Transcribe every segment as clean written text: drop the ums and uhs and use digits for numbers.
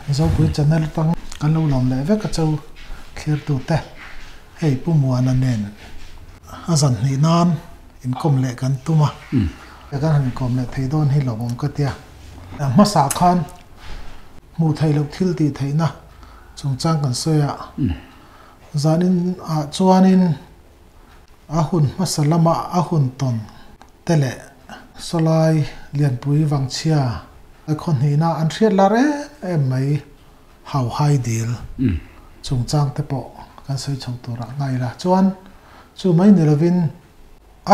Zopui channel atang kan lo lawm leh vek a cho thlirtute hei Pu Muana nen a zan hnih nan inkawm leh kan tum a, kan han inkawm leh thei dawn hi lawmawm ka tia. Hmasa khan hmuh theih loh thil tih theihna chungchang kan sawi a, zanin ah chuanin a hun hmasa lama a hun tawn te leh sawlai lianpui vangchhia khaw hnihna an hriat lar em em mai hauhai dil chungchang te pawh kan sawi chho turah ngai ila chuan chu mai ni lovin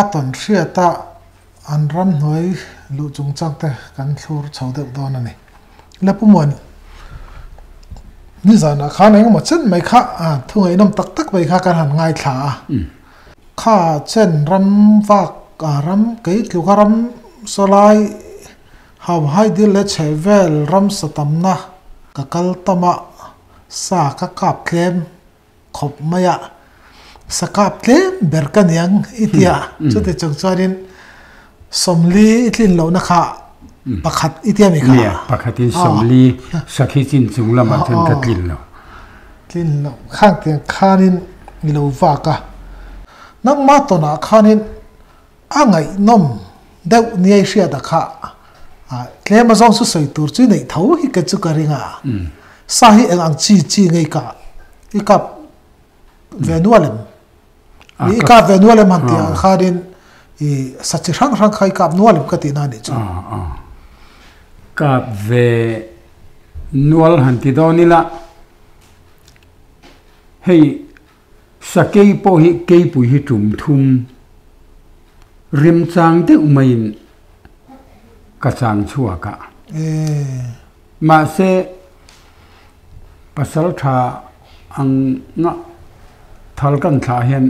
a tawn hriata an ramhnuai luh chungchang te kan thlur chho deuh dawn a ni. La Pu Muan, nizanah khan engemaw chen mai kha thu ngaihnawm tak tak mai kha kan han ngaithla a. Kha chen ram vak ram kei tluka ram sawlai hauhai dil leh chheh vel ram sa tamna ka kal tam a, sa ka kap tlem khawp mai a, sa kap tlem ber ka niang i ti a, chuti chung chuanin sawmli i tlin lohna kha pakhat i ti a mi kha? Nia, pakhatin sawmli sakhi chin chung lamah chuan ka tlin lo. Tlin loh khang tiang khanin i lo vak a, nangmah tawnah khanin a ngaihnawm deuh nia i hriat a kha tlem a zawng chu sawi tur chu i neih tho hi ka chu ka ring a, sa hi eng ang chi chi ngei ka i kap ve nual em? I kap ve nual em han tih ang khanin i sa chi hrang hrang kha i kap nual em ka tihna a nih chu. Kap ve nual han ti dawn ila hei sakei pawh hi keipui hi tum thum remchang deuh maiin ka chang chhuak a. Mahse pasal tha ang nga thal kan thlah hian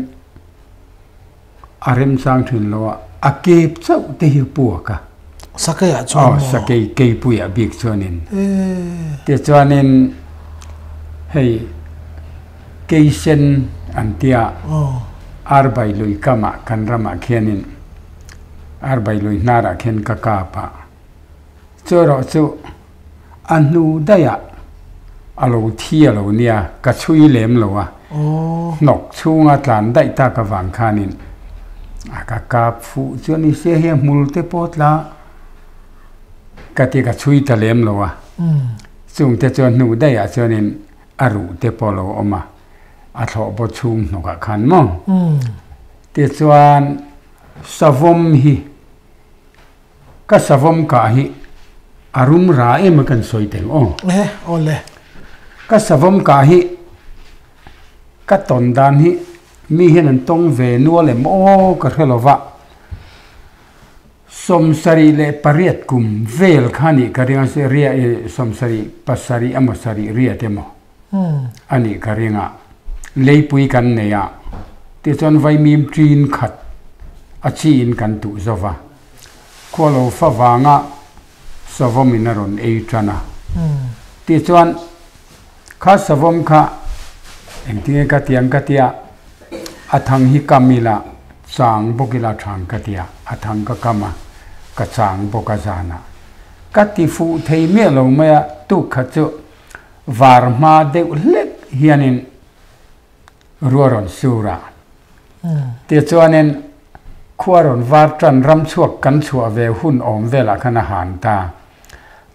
a remchang thin lo a, a kep chauh te hi puak a. Sakei ah chuan maw? Aw, sakei keipui ah bik chuanin. Tichuanin hei keisen an tia arbai lui kamah kan ramah khianin arbai lui hnarah khian ka kap a. Chu erawh chu a hnu daih ah a lo thi a lo nia, ka chhui lem lo a, hnawk chhunga tlan daih tak avang khanin a ka kap fuh chu a ni sia hi a hmul te pawh tla ka ti ka chhui ta lem lo a, chung te chuan hnu daih ah chuanin a ruh te pawh a lo awm a, a thlawh baw chhung hnawk ah khan maw tichuan savawm hi. Ka savawm kah hi a rum ra em a kan sawi tel aw. Eh, aw le. Ka savawm kah hi ka tawn dan hi mi hian an tawng ve nual em aw ka hre lo va. 78 kum vel kha nih ka ring a, ria sawmsarih pasarih emaw sarih riat emaw a nih ka ring a. Leipui kan nei a, tichuan vaimim ṭin khat a chiin kan tuh zo va. Khualo fa vanga savawmin a rawn ei ṭan a. Tichuan, kha savawm kha engtinge ka ti ang ka tia, a thang hi kam ila chang bawk ila ṭhang ka tia, a thang ka kam a, ka chang bawk a zanah. Ka ti fuh thei miah lo mai a, tuk khat chu var hma deuh hlek hianin rua rawn sur a. Tichuanin khua rawn var tan ram chhuak kan chhuah ve hun awm velah khan a han ta.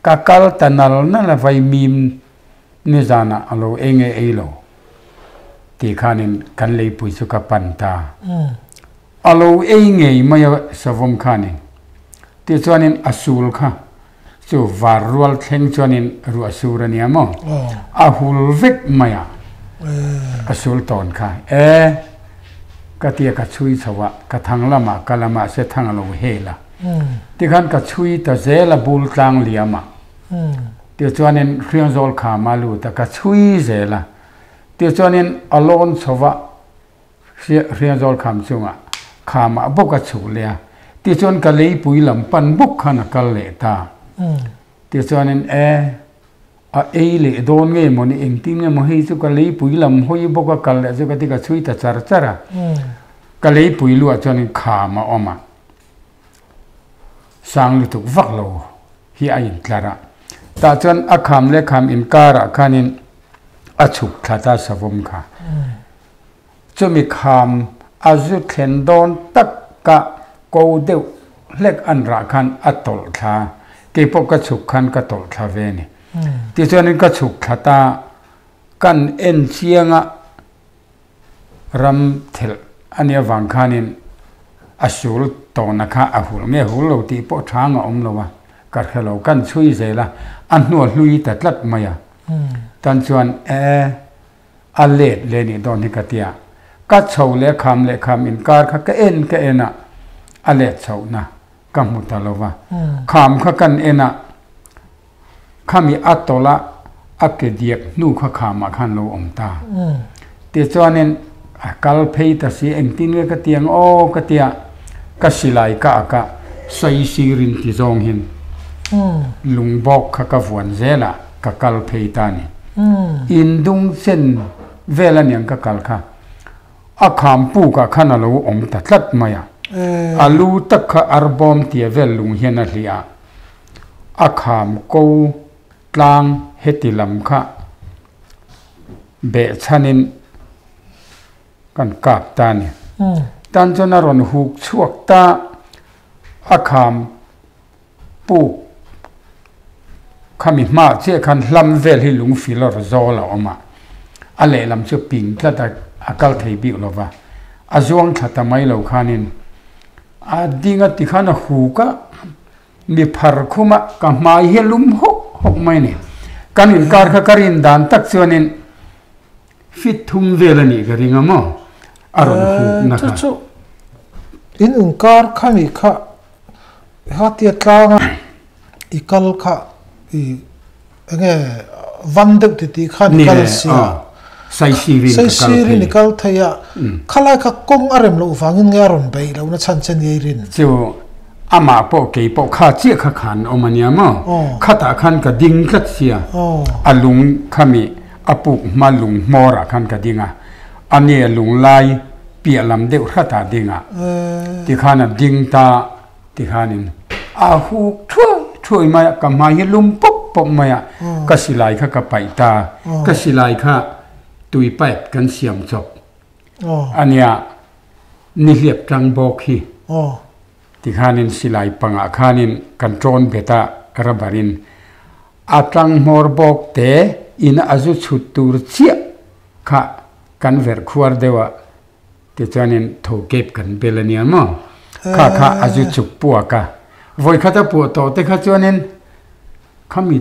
Ka kal ta nal nal a vaimim nizanah a lo ei nge ei lo tih khanin kan leipui chu ka pan ta. A lo ei ngei mai a savawm khanin. Tichuanin a sul kha Chu var rual thleng chuanin ruah sur a nia maw? A hul vek mai a, a sul tawn kha. E, ka tia ka chhui chho a, ka thang lamah ka la mahse thang a lo hel a. Tikhan ka chhui ta zel a bul tlang liam a. Tichuanin Hriangzawl khama lut a, ka chhui zel a. Tichuanin a lawn chho va. Hriangzawl kham chungah khamah bawk a chhuk leh a, tichuan ka leipui lam pan bawk khan a kal leh ta. Tichuanin e, a ei leh dawn nge maw ni, engtin nge maw hei chu ka leipui lam hawi bawk a kal leh chu ka ti ka chhui ta char char a. Ka leipui luah chuanin kham a awm a, sang lutuk vak lo hi a intlar a. Tah chuan a kham leh kham inkarah khanin a chhuk thla ta savawm kha. Chumi kham a zu thlen dawn taka ko deuh hlek an rah khan a tawlh thla. Keipawh ka chhuk khan ka tawlh thla ve a ni. Tichuanin ka chhuk thla ta, kan en chianga ram thelh a nih avang khanin a sul tawhna kha a hul nge hul lo tih pawh chang a awm lo a, ka hre lo. Kan chhui zel a, a hnua hlui ta tlat mai a. Tan chuan e. A let leh nih dawn hi ka tia. Ka chho leh kham leh kham inkar kha ka en ka en a, a let chhohna ka hmu ta lo va. Kham kha kan en a, khami a tawlh a, a ke diak hnu kha khamah khan lo awm ta. Tichuanin a kal phei ta si, engtin nge ka ti ang aw ka tia, ka silai ka ak a, saisirin ti zawng hin lungbawk kha ka vuan zel a. Ka kal phei ta ni. In dung chen vel aniang ka kal kha. A kham puk ah khan a lo awm ta tlat mai a. A lu tak kha arbawm tia vel lung hian a hliah a. A kham ko tlang heti lam kha behchhanin kan kap ta ni. Tan chuan a rawn huk chhuak ta a kham. Puk khami hmaah chiah khan hlam vel hi lungfil a raw zawl a awm a, a lehlam chu ping tlat a, a kal thei bik lo va, a zuang thla ta mai lo khanin a ding a tikhan a huk a, mi phar khum a, ka hmai hi a lum hawk hawk mai a ni. Kan inkar kha ka rin dan tak chuanin fit thum vel a nih ka ring a maw, a rawn huk na kha. Chu chu in inkar khami kha Hatia tlanga i kal kha i enge van deuh ti tih khan i kal sia. Saisirin i kal thei a, khalai kha kawng a rem loh vangin nge a rawn beih lohna chhan che ni a i rin? Chu amah pawh kei pawh kha chiah kha khan awm a nia maw? Khatah khan ka ding tlat sia, a lung khami a puk hma lung hmawrah khan ka ding a, a nge a lung lai piah lam deuh hratah ding a, tikhan a ding ta tikhanin a huk thuai thuai mai a, ka hmai hi lum pawp pawp mai a, ka silai kha ka paih ta, ka silai kha tui pipe kan siam chawp a nia, nihliap tang bawk hi tikhanin silai pangah khanin kan tawn bet a, rubber in a tang hmawr bawk te in a zu chhut tur chiah kha kan verh khuar deuh a tichuanin tho kep kan bel a nia maw kha kha a zu chuk puak a vawi khat a puah tawh te kha chuanin khami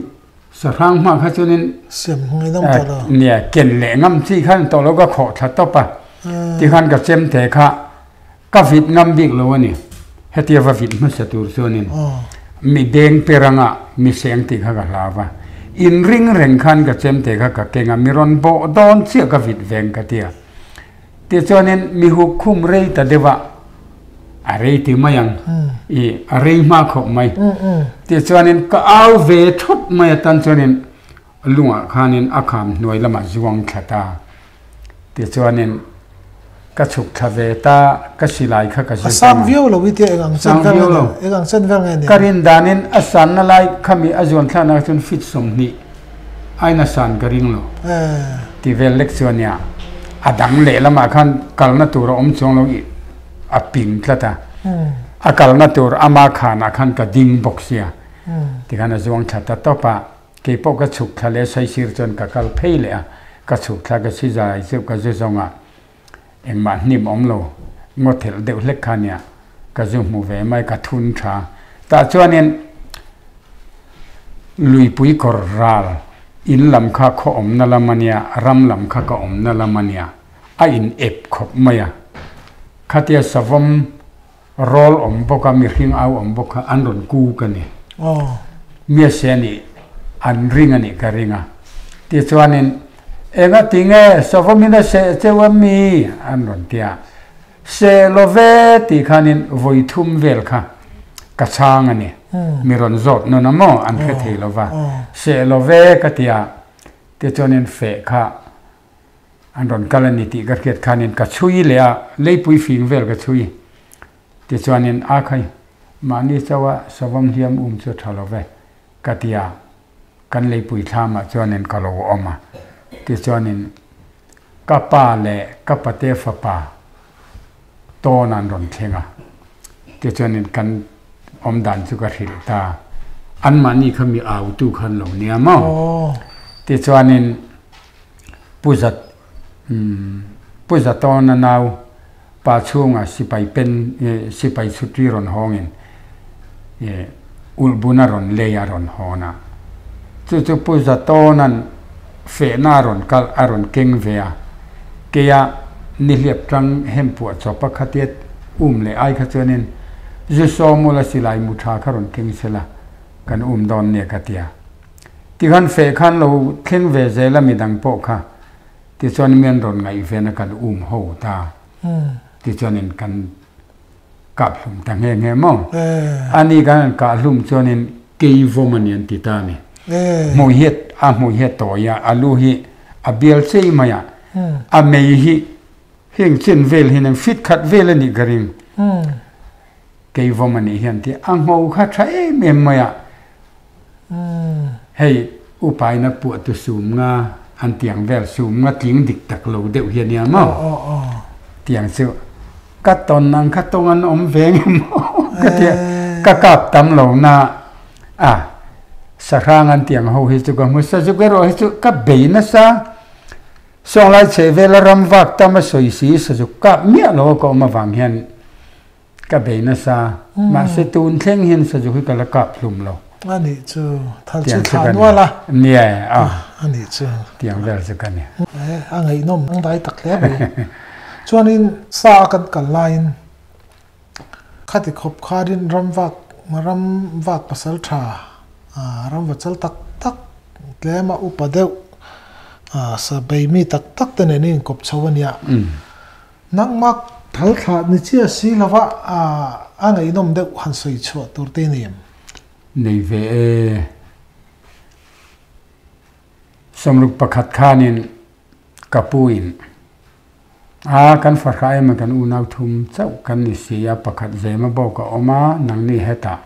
sahrang hma kha chuanin siam hmang in awm tawh lo nia ken leh ngam chi khan tawh lo ka khawh thla tawp a tikhan ka chem te kha ka vit ngam bik lo a ni hetia va vit hmasa tur chuanin mi deng per anga mi seng tih kha ka hlau va in ring reng khan ka chem te kha ka keng a mi rawn bawh dawn chiah ka vit veng ka tia tichuanin mi huk khum rei ta deuh a a rei ti mai ang i a rei hma khawp mai tichuanin ka au ve thut mai atan chuanin lungah khanin a kham hnuai lamah zuang thla ta. Tichuanin ka chhuk thla ve ta, ka silai kha ka zir A sang viau lo i tia eng ang chen vel nge eng ang chen vel nge ni? Ka rin danin a sanna lai khami a zuan thlakna kha chuan feet 20 aina san ka ring lo ti vel lek chu a nia. A dang lehlamah khan kalna tur a awm chuang lo i a ping tlat a, a kalna tur ama khanah khan ka ding bawk sia tikhan a zuang thla ta tawp a. Kei pawh ka chhuk thla leh saisir chuan ka kal phei leh a, ka chhuk thla ka si zai zeuh ka zu zawng a, engmah hnim awm lo ngaw thelh deuh hlek kha nia ka zu hmu ve mai ka thun tha. Tah chuanin luipui kawr ral in lam kha khaw awmna lam a nia, ram lam kha ka awmna lam a nia, a in ep khawp mai a. Khatia savawm Rawl awm bawk a, mihring au awm bawk kha an rawn ku ka ni. Miase a nih an ring a nih ka ring a. Tichuanin, Enga tinge savawmin a seh cheu a mi? an rawn ti a. Seh lo ve tih khanin vawi thum vel kha ka chhang a ni. Mi rawn zawt nawn a maw? An hre thei lo va. Seh lo ve ka ti a. Tichuanin feh kha An rawn kal a ni tih ka hriat khanin ka chhui leh a, leipui fing vel ka chhui. Tichuanin, A khai, mahni chauha savawm hliam um chu a tha lo ve, ka ti a. Kan leipui thlamah chuanin ka lo awm a, tichuanin ka pa leh ka pate fapa tawn an rawn thleng a, tichuanin kan awm dan chu ka hrilh ta, anmahni kha mi autu kha an lo nia maw? Tichuanin Pu Zat Pu Zatawna nau pa chhunga sipai pen sipai chhutri rawn hawngin ulhbun a rawn lei a rawn hawn a. Chu chu Pu Zatawna'n fehna a rawn kalh a rawn keng ve a, keia nihliap tang hem puah chawp a khatia um leh ai kha chuanin zu sawmula silai mu tha kha rawn keng sela kan um dawn nia ka tia. Tikhan feh khan lo thleng ve zel a midang pawh kha tichuan mian rawn ngaihven a kan um ho ta tichuanin kan kap hlum ta nghe nghe maw? Ani kan han kah hlum chuanin kei vawm a ni an ti ta a ni. Hmui hi a hmui hi a tawi a, a lu hi a bial chei mai a, a mei hi heng chen vel hian fit khat vel a nih ka ring. Kei vawm a nih hian ti a ngho kha tha em em mai a. Hei upaina puah tu sum nga an tiang vel sum nga tling dik tak lo deuh hi a nia maw? Tiang chu ka tawn ang kha tawng an awm ve nge maw ka tia ka kap tam lo na a sahrang an tiang ho hi chu ka hmu sa zuk erawh hi chu ka bei nasa sawnglai chheh vela ram vak tam a sawi si sazuk kap miah lo a ka awm avang hian Ka bei nasa, mahse tun thleng hian sazu hi ka la kap hlum lo. A nih chu, thal chu thlah nual a. Nia a. A nih chu. Tiang vel chu ka ni. A ngaihnawm ang dai tak hle mai. Chuanin sa a kan kal laiin khati khawp kharin ramvak ram vak pasal tha ramva chal tak tak tlema upa deuh sa bei mi tak tak te nen in inkawp chho a nia. Nangmak thal thlah ni chiah si lova a ngaihnawm deuh han sawi chhuah tur te ni em? Nei ve e. Sawmruk pakhat khanin ka pu in a kan fahrah em a kan unau thum chauh kan ni si a, pakhat zema bawk a awm a, nangni hetah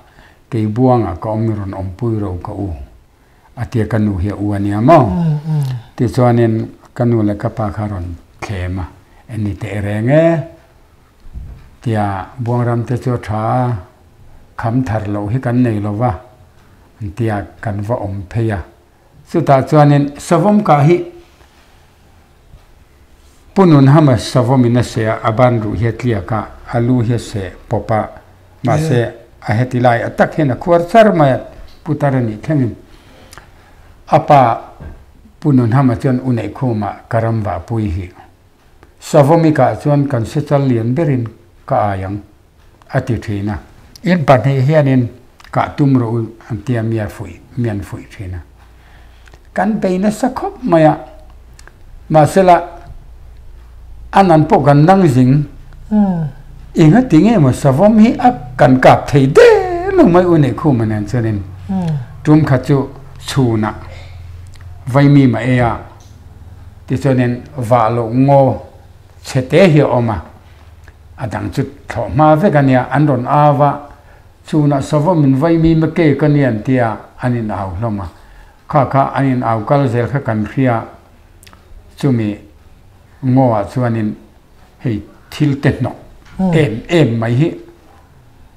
kei buangah ka awm i rawn awmpui ro ka u a tia ka nu hi a u a nia maw? Tichuanin ka nu leh ka pa kha rawn thlem a, en ni teh reng e tia Buangram te chu a tha a, kham thar loh hi kan nei lo va an tia kan va awm phei a. Chutah chuanin savawm kah hi Pu Nunhama savawm in a seh a, a ban ruh hi a tliak a, a lu hi a seh pawp a, mahse a heti lai a tak hian a khuar char mai a, putar a nih thlengin a pa Pu Nunhama chuan u Neihkhuma ka ram vahpui hi savawm i kah chuan kan sechal lian berin ka ai ang a ti thin a. In pahnih hianin kah tum rawh u an tia mia fuih mian fuih thin a. Kan bei nasa khawp mai a, mahsela a nan pawh kan nang zing enga ti nge maw savawm hi a kan kap thei der lo mai u neih khum a nen chuanin tum khat chu chhunah vaimi mah ei a tichuanin vah loh ngaw chhe te hi a awm a. A dang chu thlawh hma vek a nia, an rawn au a, chhunah savawm in vaimi ma ke ka nia an tia an in au hlawm a, kha kha an in au kal zel kha kan hria, chumi ngaw ah chuanin hei thil te hnawk em em mai hi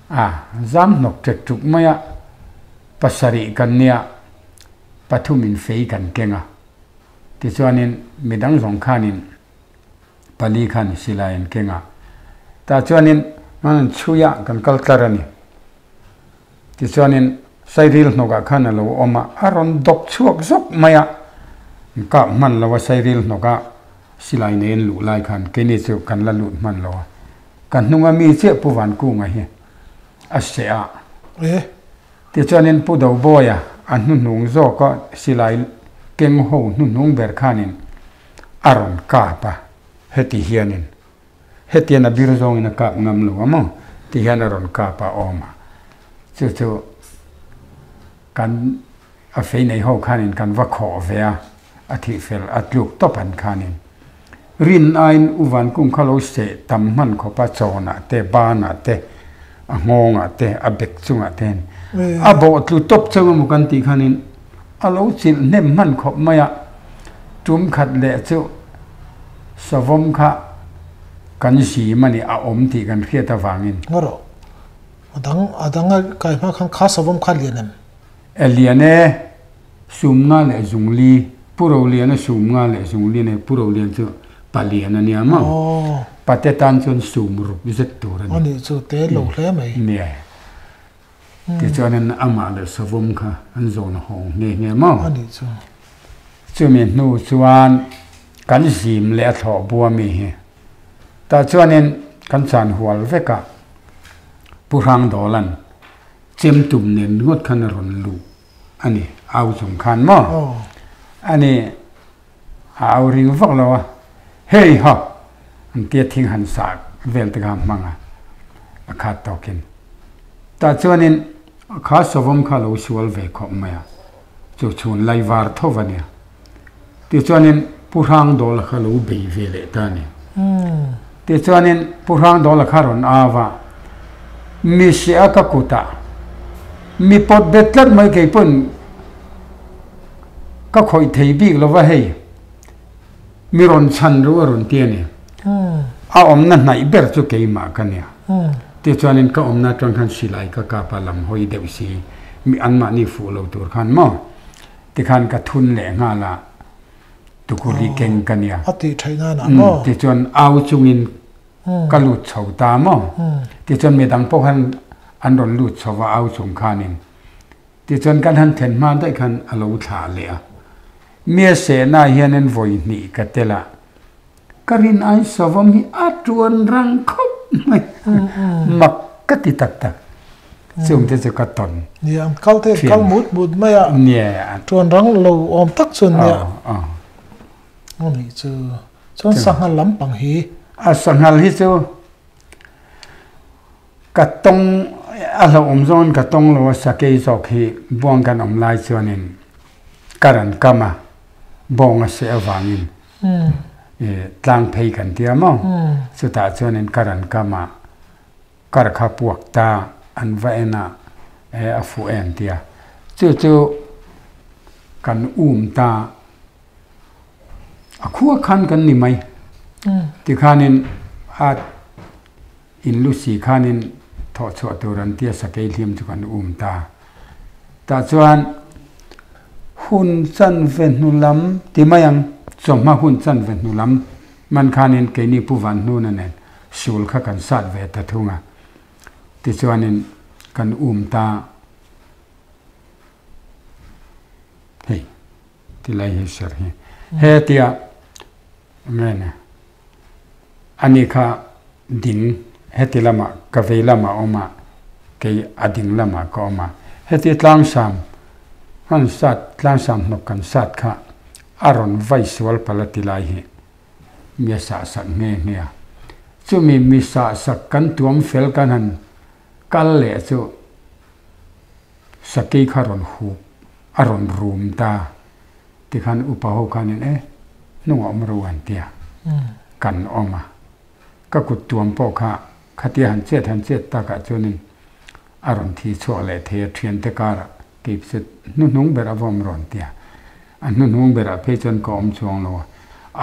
a zam hnawk ṭek ṭuk mai a, pasarih kan nia, pathum in fei kan keng a, tichuanin midang zawng khanin. Pali khan silai an keng a, tah chuanin an han chhui a, kan kal tlar a ni. Tichuanin Sairil hnawkah khan a lo awm a, a rawn dawk chhuak zawk mai a, an kap hman lo a Sairil hnawkah silai nei an luh lai khan keini chu kan la lut hman lo a, ka hnunga mi chiah Pu Vankunga hi a seh a. Tichuanin Pu Dobawia a hnuhnung zawka silai keng ho hnuhnung ber khanin a rawn kap a, heti hianin hetian a bir zawngin a kap ngam lo a maw ti hian a rawn kap a awm a, chu chu kan a fei nei ho khanin kan va khawh ve a, a thih fel a tluk tawp an khanin rin aiin u Vankung kha lo seh tam hman khawp a, chawnah te, banah te, a nghawngah te, a bek chungah te hian a bawh tlu tawp chauh emaw kan tih khanin. A lo chilh hnem hman khawp mai a, tum khat leh chu savawm kha kan zim a ni, a awm tih kan hriat avangin. Ngaw rawh, a dang a dang a kai hma khan kha savawm kha lian em? E lian e, sum nga leh zung li, Pu Roliana sum nga leh zung li nei, Pu Rolian chu pa lian a nia maw? Pate tan chuan sum ruk zet tur a ni. A nih chu, te lo hle mai. Nia. Tichuanin amah leh savawm kha an zawn hawng nghe nghe maw? A nih chu. Chumi hnu chuan kan zim leh a thlawh bua mi hi. Tah chuanin kan chan hual vek a, Pu Hrangdawla'n chem tum nen ringawt khan a rawn luh a ni, au chung khan maw? A ni, a au ring vak lo a, Hei ha! An tia thing han sah vel te kha hmang a, a khat tawkin. Tah chuanin kha savawm kha a lo sual ve khawp mai a, chu chhun lai var tho a nia. Tichuanin Pu Hrangdawla kha lo bei ve leh ta a ni. Tichuanin Pu Hrangdawla kha rawn au a, Mi hria ka kutah mi pawt bet tlat mai kei pawn ka khawih thei bik lo va hei, mi rawn chhan ru a rawn ti a ni. A awmna hnaih ber chu keimah ka nia. Tichuanin ka awmna atang khan silai ka kap a lam hawi deuh si, mi anmahni fuh lo tur khan maw tikhan ka thun leh nghal a, tukuli keng ka nia. A tih theih nan ah maw? Tichuan au chungin ka lut chho ta maw? Tichuan midang pawh khan an rawn lut chho va au chung khanin. Tichuan kan han then hma daih khan a lo thlah leh a. Mia sehna hianin vawi hnih ka tel a, ka rin ai savawm hi a tuan rang khawp mai. Mak ka ti tak tak. Chungte chu ka tawn. Nia, an kal te kal mut mut mai a. Nia. Tuan rang lo awm tak chuan nia. Aw nih chu. Chuan sanghal lampang hi. A sanghal hi chu Ka tawng a hlauhawm zawngin ka tawng lo a, sakei zawk hi buang kan awm lai chuanin ka rawn kam a, bawng a seh avangin tlang phei kan tia maw? Chutah chuanin ka rawn kam a, kar kha puak ta an va en a, e a fuh em tia. Chu chu kan um ta a khua khan kan ni mai. Tikhanin a. In Lucy khanin thawh chhuah tur an tia sakei hliam chu kan um ta. Tah chuan hun chanve hnu lam ti mai ang, chawhma hun chanve hnu lam man khanin keini Pu Van Hnuna nen sul kha kan sat ve ta thung a. Tichuanin kan um ta. Hei tilai hi ser hi. He tia nge ni. Ani kha ding heti lamah ka vei lamah a awm a, kei a ding lamah ka awm a. Heti tlangsam hman sat tlangsam hnawk kan sat kha a rawn vai sual palh a ti lai hi mi a sah sak nghe nghe a. Chumi mi sah sak kan tuam fel kan han kal leh chu sakei kha rawn hup a rawn rum ta. Tikhan upa ho khanin e, hnungah awm ro an tia, kan awm a. Ka kut tuam pawh kha khatia han chet han chet takah chuanin a rawn thi chhuak leh thei a, thiante karah keipse hnuhnung ber a va awm rawn tia. A hnuhnung berah phei chuan ka awm chuang lo a,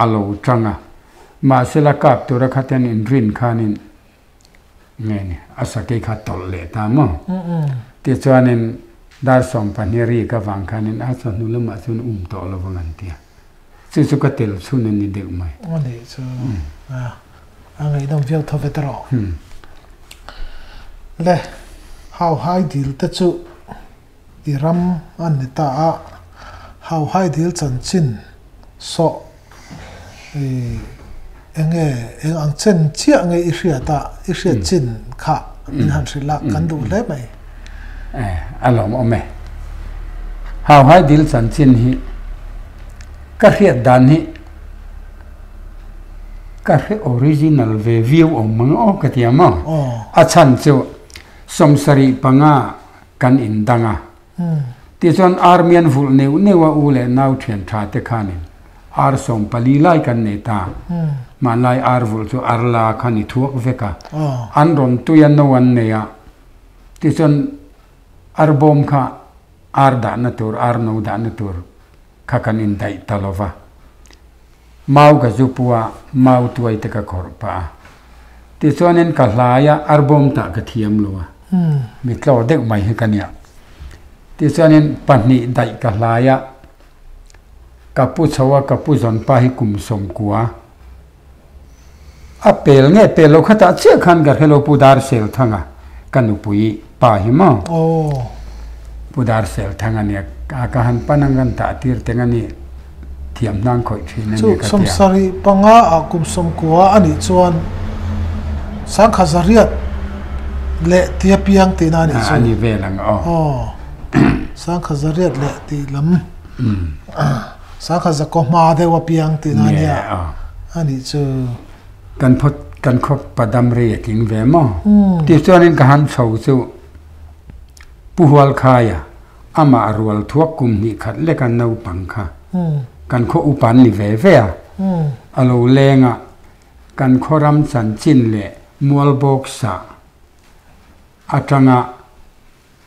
a lo tang a. Mahsela kap tura khatian inrin khanin Nge ni, a sakei kha tawlh leh ta maw? Tichuanin dar 12 ri ka vang khanin a chawhnu lamah chuan um tawh lo vang an ti a. Chu chu ka tel chhun a ni deuh mai. A nih chu a ngaihnawm viau tho ve ta rawh. Le, Hauhai dil te chu i ram an ni ta a, Hauhai dil chanchin sawh i enge eng ang chen chiah nge i hriat a, i hriat chin kha min han hrilh a, kan duh hle mai. Eh, a lawmawm e. Hauhai dil chanchin hi ka hriat dan hi ka hre original ve viau awm mang aw ka ti a maw? A chhan chu 75 kan indang a. Tichuan army an vulh neuh neuh a u leh nau thian tha te khanin ar 14 lai kan nei ta. Hmanlai ar vulh chu ar la khan i thuak vek a. An rawn tui a no an nei a. Tichuan ar bawm kha Ar dahna tur, ar no dahna tur kha kan indaih ta lo va. Mau ka zu pu a, mau tuai te ka khawrh pah a. Tichuanin ka hlai a, ar bawm tah ka thiam lo a, mi tlaw deuh mai hi ka nia. Tichuanin pahnih daih ka hlai a, ka pu chho a, ka pu zawn pa hi kum sawmkua a pel nge pel lo khatah chiah khan ka hrelo Pu Darselthanga ka nupui pa hi maw Pu Darselthanga nia ka han pan ang kan tah tir teng a ni thiam hnang khawih thin a ni ka tia. Sawmsarih panga ah kum sawmkua a nih chuan sangkha zariat leh tia piang tihna a nih chu. A ni vel ang aw. Aw sangkha zariat leh tih lam. Sangha zakaw hma deuh a piang tihna a nia a nih chu. Kan phawt kan khawp padam rei a tling ve maw? Tichuanin ka han chho chu Pu Hualkhaia amah rual thuak kum hnih khat leka naupang kha kan khaw upa an ni ve ve a, a lo leng a, kan khaw ram chanchin leh mualbawk sah atanga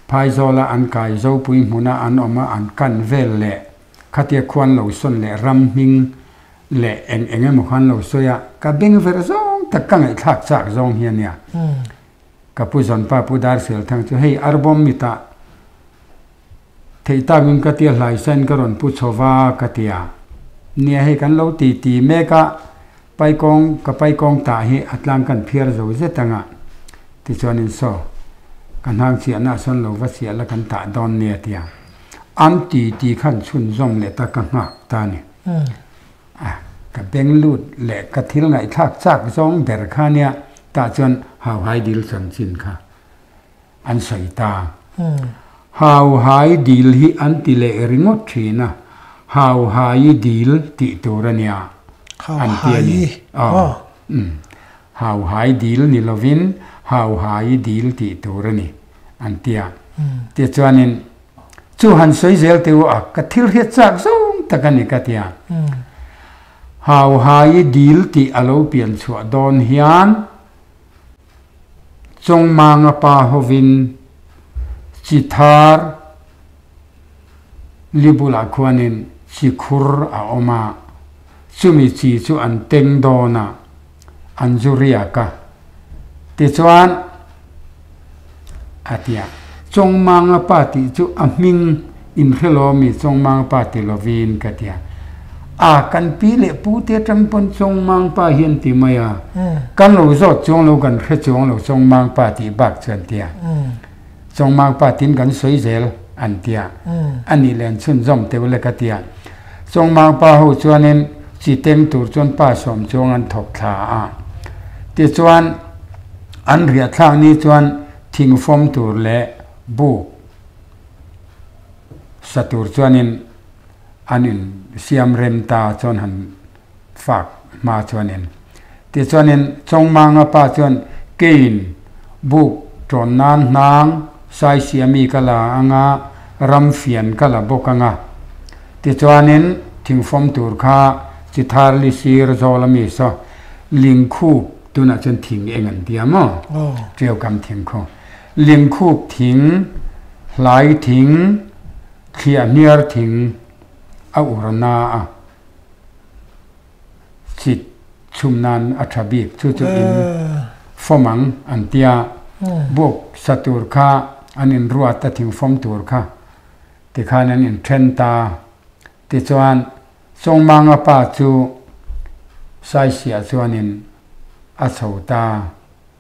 Phaizawla an kai Zopui hmuna an awm a, an kan vel leh khatia khuan lo sawn leh ram hming leh eng eng emaw khan lo sawi a, ka beng ver zawng tak ka ngaihthlak chak zawng hi a nia. Ka pu Zawnpa Pu Darselthang chu hei arbawm mitah theih takin ka tia hlaisain ka rawn pu chho va ka tia. Nia hei kan lo ti ti mek a, Paikawng, ka paikawng tah hi a tlang kan phiar zo zet anga tichuanin saw ka hnang chiahna a sawn lo va chiah la kan tah dawn nia tia an ti ti khan chhunzawm leh ta ka nghak ta ni. A, ka beng lut leh ka thil ngaihthlak chak zawng ber kha nia tah chuan Hauhai dil chanchin kha an sawi ta. Hauhai dil hi an ti leh ringawt thin a, Hauhai dil tih tur a nia an ti a ni. Aw, umm, Hauhai dil ni lovin Hauhai dil tih tur a ni an ti a. Tichuanin chu han sawi zel teh u a, ka thil hriat chak zawng tak a ni ka ti a. Hauhai dil tih a lo pian chhuah dawn hian, Chawngmanga pa hovin Chithar li bulah khuanin chikhur a awm a, chumi chi chu an teng dawn a, an zu riak a. Tichuan, a ti a, Chawngmanga pa tih chu a hming inhrelawmi Chawngmanga pa ti lovin ka ti a. A, kan pi leh pu te atang pawn Chawngmang pa hi an ti mai a, kan lo zawt chuang lo kan hre chuang lo Chawngmang pa tih bak chu an ti a, Chawngmang pa tin kan sawi zel an ti a, a nih leh an chhunzawm teuh le ka ti a. Chawngmang pa ho chuanin chi teng tur chuan pa sawm chuang an thawk thla a, tichuan an riah thlak ni chuan thing fawm tur leh buk sa tur chuanin an in siam rem ta chuan han fak hma chuanin tichuanin Chawngmanga pa chuan kein buk tawn nan hnang Saisiami ka la anga ram fian ka la bawk anga tichuanin thingfawm tur kha Chitharli sir zawl ami saw Lingkhup tunah chuan thing eng an tia maw Tiaukam thing khaw Lingkhup thing Hlai thing Thliah hniar thing a ur na a, chit chhum nan a tha bik. Chu chu in fawm ang an tia. Buk sa tur kha an in ruat a thing fawm tur kha tikhan an in then ta. Tichuan Chawngmanga pa chu Saisiah chuanin a chho ta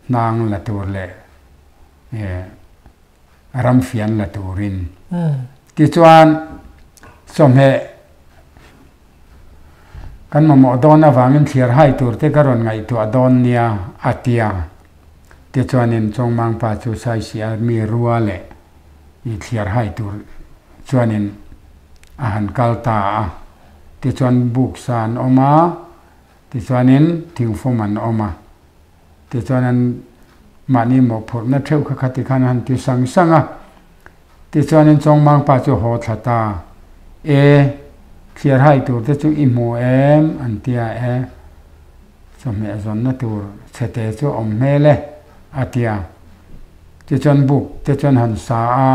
hnang la tur leh ram fian la turin. Tichuan, chawhmeh kan mamawh dawn avangin thliar hai tur te ka rawn ngaihtuah dawn nia a ti a. Tichuanin Chawngmang pa chu Saisia mi rua leh i thliar hai tur chuanin a han kal ta a. Tichuan buk sa an awm a, tichuanin thingfawm an awm a. Tichuan an mahni mawhphurhna theuh kha kha tikhan a han ti sang sang a. Tichuanin Chawngmang pa chu haw thla ta. E, thliar hai tur te chu i hmu em? an ti a. E, chawhmeh zawnna tur chhete chu a awm hmel e, a ti a. Tichuan buk te chuan han sa a,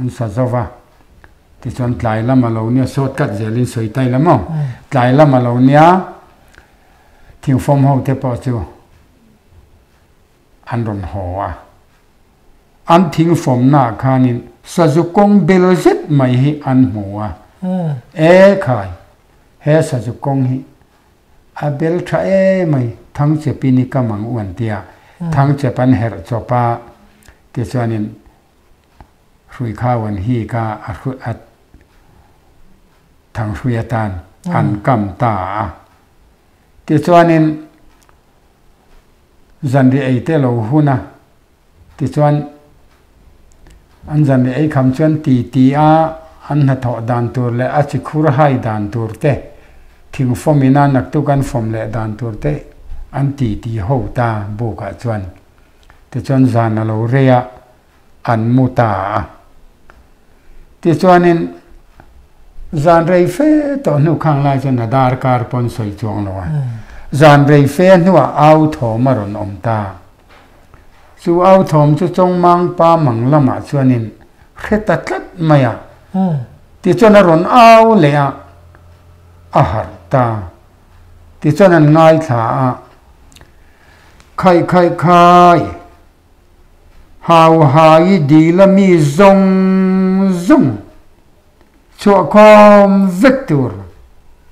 an sa zo va. Tichuan tlai lam a lo nia, short cut zelin sawi ta ila maw? Tlai lam a lo nia, thingfawm ho te pawh chu an rawn haw a. An thingfawmnaah khanin sazu kawng bel zet mai hi an hmu a. E khai, he sazu kawng hi a bel tha em mai, Thangchepin i kam ang u an ti a. Thangchep an herh chawp a, tichuanin hrui khau an hik a, a hrui a thanghrui atan an kam ta a. Tichuanin zanriah ei te lo hun a, tichuan an zanriah ei kham chuan ti ti a an hnathawh dan tur leh a chi khur hai dan tur te, thingfawm ina naktuk an fawm leh dan tur te an ti ti ho ta bukah chuan. Tichuan zan a lo rei a, an mu ta a. Tichuanin zan rei fe tawh hnu khang lai chuan a darkar pawn sawi chuang lo a. Zan rei fe hnuah au thawm a rawn awm ta. Chu au thawm chu Chawngmang pa mang lamah chuanin hre ta tlat mai a. Tichuan a rawn au leh a, a harh ta. Tichuan an ngaithla a, Khaih khaih khai, hau hai dil a mi zawng zawng chhuah khawm vek tur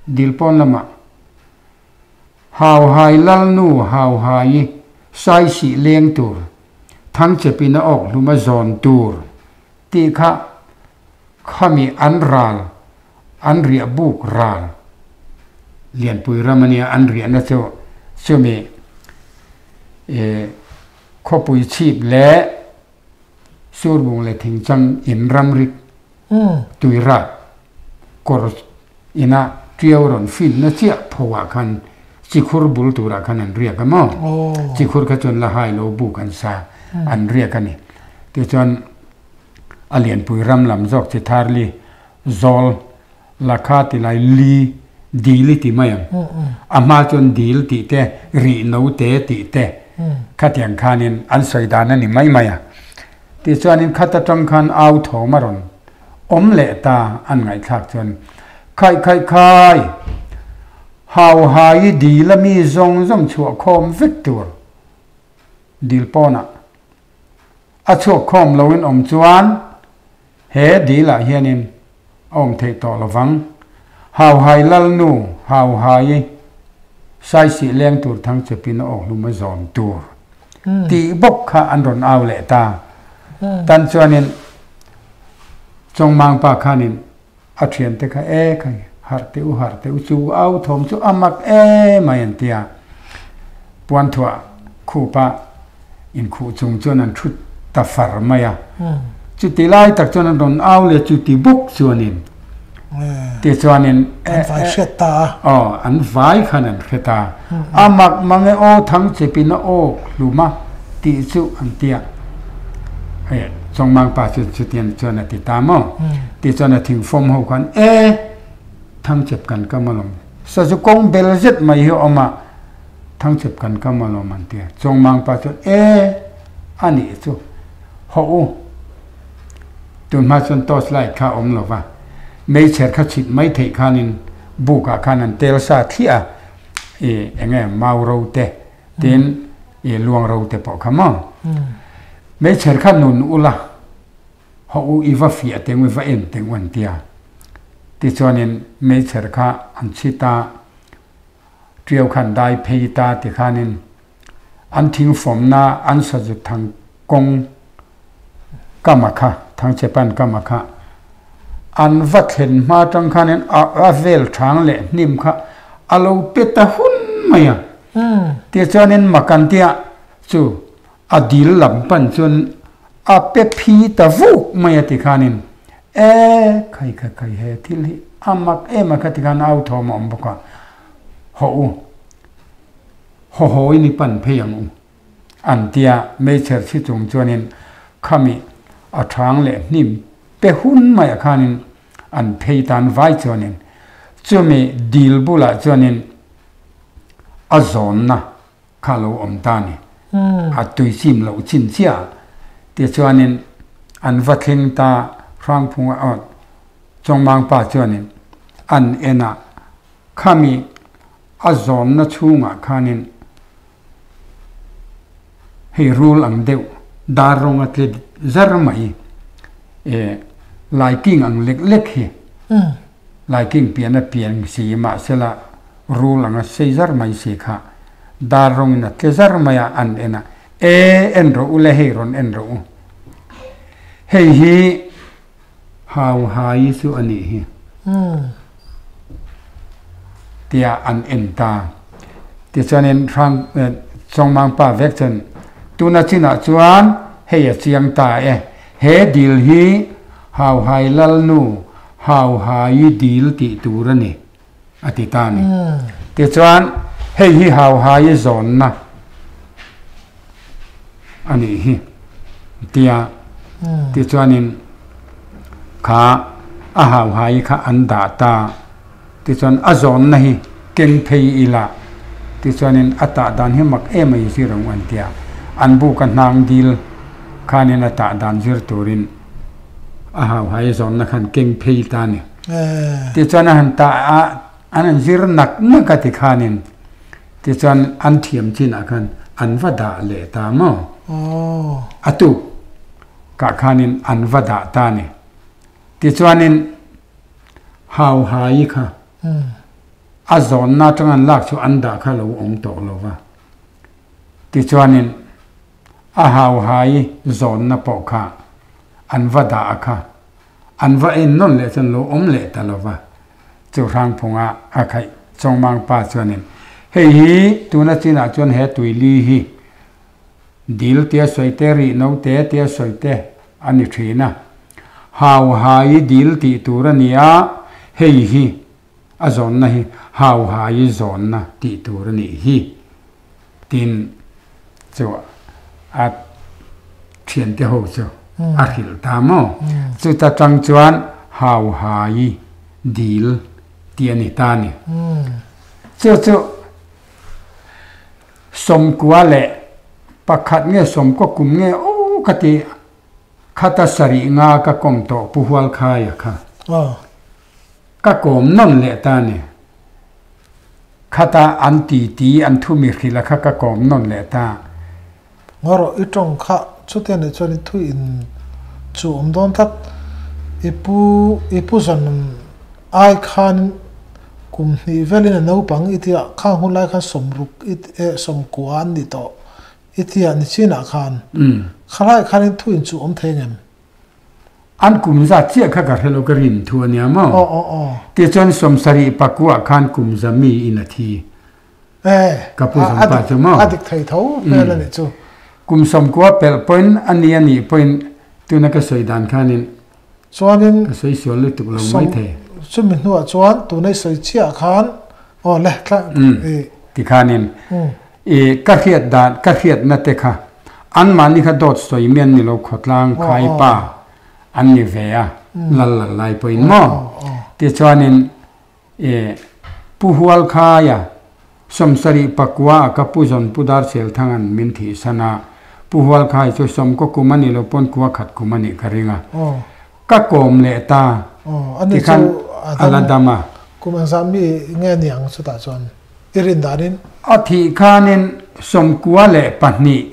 dil pawn lamah hau hai lalnu hau hai saisih leng tur thangchepin a awk hlum a zawn tur tih kha khami an ral an riah buk ral Lianpui ram a nia an riahna chu chumi ih khawpui chhip leh surbung leh thingchang in ramrik tuirat kawr ina tiau rawn finna chiah pho ah khan chikhur bul turah khan an riak a maw chikhur kha chuan la hai lo buk an sa an riak a ni tichuan a lianpui ram lam zawk chi tharli zawl lakha ti lai li dil i ti mai ang a hma chuan dil tih te rih no te tih te khatiang khanin an sawi dan a ni mai mai a tichuanin khat atang khan au thawm a rawn awm leh ta an ngaihthlak chuan khaih khaih khai hau hai i dil a mi zawng zawng chhuah khawm vek tur dil pawnah A chhuak khawm loin awm chuan he dil ah hianin a awm theih tawh lovang. Hauhai Lalnu Hauhai saisih leng tur thang chepin a awkhlum a zawm tur tih bawk kha an rawn au leh ta. Tan chuanin Chawngmangpa khanin a thiante kha e khai harh teh u harh teh u chu au thawm chu a mak em mai an ti a, puanthuah khupa inkhuh chung chuan an thut ta far mai a, chuti lai tak chuan an rawn au leh chuti bawk chuanin tichuanin an vai hriat ta a, aw an vai khan an hre ta a mak mang e aw thang chepin a awk hlum a tih chu an ti a. Hei Chawngmang pa chu chutiang chuan a ti ta maw? Tichuan a thingfawm ho khan e Thangchep kan kam alawm sazu kawng bel zet mai hi a awm a, Thangchep kan kam alawm an ti a. Chawngmang pa chuan e a nih chu hawh u tunhma chuan torch light kha a awm lo va, meichher kha chhit mai theih khanin bukah khan an tel sa thliah a, i eng nge mau ro te Tin, i luang ro te pawh kha maw? Meichher kha nun ula, hawh u i va fiah teng u, i va en teng u an ti a. Tichuanin meichher kha an chhit a, ṭiau kha an dai phei ta tikhanin an thingfawmna an sazu thang kawng kama kha, Thangchepan kama kha an va thlen hma atang khanin a vel thang leh hnim kha a lo pe ta hun mai a. Tichuanin Makantia chu a dil lam pan chuan a pe phi ta vuk mai a tikhanin e khai khai khai he thil hi a mak em a kha tikhan au thawm a awm bawk a, hawh u, haw haw in i pan phei ang u. An tia meichher chhi chung chuanin khami a thang leh hnim pe hun maiah khanin an phei tan vai chuanin chumi dil bulah chuanin a zawnna kha lo awm ta ni. A tui chim loh chin chiah tichuanin an va thleng ta Hrangphunga aw. Chawngmang pa chuanin an en a, khami a zawnna chhungah khanin hei rul ang deuh dar rawng a tle zar mai e laiking ang lek lek hi laiking pian a pian si mahsela rul anga sei zar mai si kha dar rawngin a tle zar mai a an en a, e en rawh u le hei rawn en rawh u hei hi Hau hai chu a nih hi. Tia an en ta. Tichuanin Hrang Chawngmang pa vek chuan, Tuna chinah chuan hei a chiang ta e. He dil hi Hau hai Lalnu Hau hai dil tih tur a ni, a ti ta a ni. Tichuan hei hi Hau hai zawnna a nih hi tia tichuanin kha a hauhai kha an dah ta tichuan a zawnna hi keng phei ila tichuanin a tah dan hi mak em a zir ang an tia an buka hnang dil khanin a tah dan zir turin a hauhai zawnna khan keng phei ta a ni tichuan a han tah a an han zir nak nak a tikhanin. Tichuan an thiam chinah khan an va dah leh ta maw? A tuk kah khanin an va dah ta ni. Tichuanin Hauhai kha a zawnna atanga an lak chu an dah kha lo awm tawh lo va. Tichuanin a Hauhai zawnna pawh kha an va dah a kha an va en nawn leh chuan lo awm leh ta lo va. Chu Hrangphunga a khaih Chawngmang pa chuanin, Hei hi tuna chinah chuan he tuili hi dil tia sawi te, rih no te tia sawi te a ni thin a. Hau hai dil tih tur a ni a, hei hi a zawnna hi hau hai zawnna tih tur a nih hi tin chu a thiante ho chu a hrilh ta maw? Chuta tang chuan hau hai dil tih a ni ta a ni. Chu chu sawmkua leh pakhat nge sawmkaw kum nge aw ka ti khata sarih nga ka kawm tawh Pu Hualkhaia kha ka kawm nawn leh ta a ni. Khata an titi an thu mi hrilh a kha ka kawm nawn leh ta. Ngarawh i tawng kha chutia nih chuan i thu in chu awm dawn tlat. I pu i pu zawn ai khan kum hnih velin a naupang i tia khang hun lai khan sawmruk i eh sawmkua an ni tawh i tia ni chinah khan khalai khan in thu in chu awm thei ngem? An kum zat chiah kha ka hre lo ka rin thu a nia maw? Tichuan sawmsarih pakuah khan kum za mi in a thi. Ka pu zawng pa chu maw? A dik thei tho hmel a nih chu. Kum sawmkua pelh pawhin a ni a nih pawhin tuna ka sawi dan khanin Chuanin ka sawi sual lutuk lo mai thei. Chumi hnuah chuan tuna i sawi chiah khan aw le tla i. Tikhanin I ka hriat dan, ka hriatna te kha anmahni kha dawt sawi mi an ni lo, khawtlang khai pa an ni ve a, lal lal lai pawhin maw? Tichuanin i Pu Hualkhaia sawmsarih pakua a ka Pu Zawn Pu Darchel Thangan min thihsan a, Pu Hualkhai chu sawmkaw kum a ni lo pawn kua khat kum a nih ka ring a, ka kawm leh ta tikhan a la dam a. Kum engzah mi nge niang chutah chuan? I rin danin. A thih khanin 92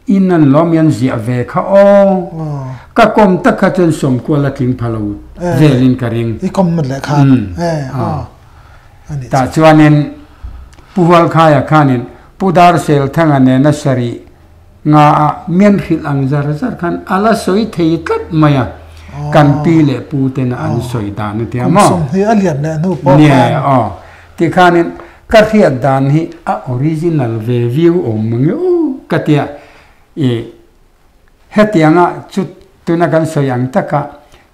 in an lawm i an ziah ve kha aw. Ka kawm tak kha chuan 90 la tling pha lo velin ka ring. I kawm leh khan aw a nih chu. Tah chuanin Pu Hualkhaia khanin Pu Darselthanga nena sarih nga ah mian hrilh ang zar zar khan a la sawi thei tlat mai a, kan pi leh pu tena an sawi dan a tia maw? Kum 20 a lian leh hnu pawh khan. Nia aw, tikhanin ka hriat dan hi a original ve viau awm mang e aw ka tia i hetianga chu tuna kan sawi ang taka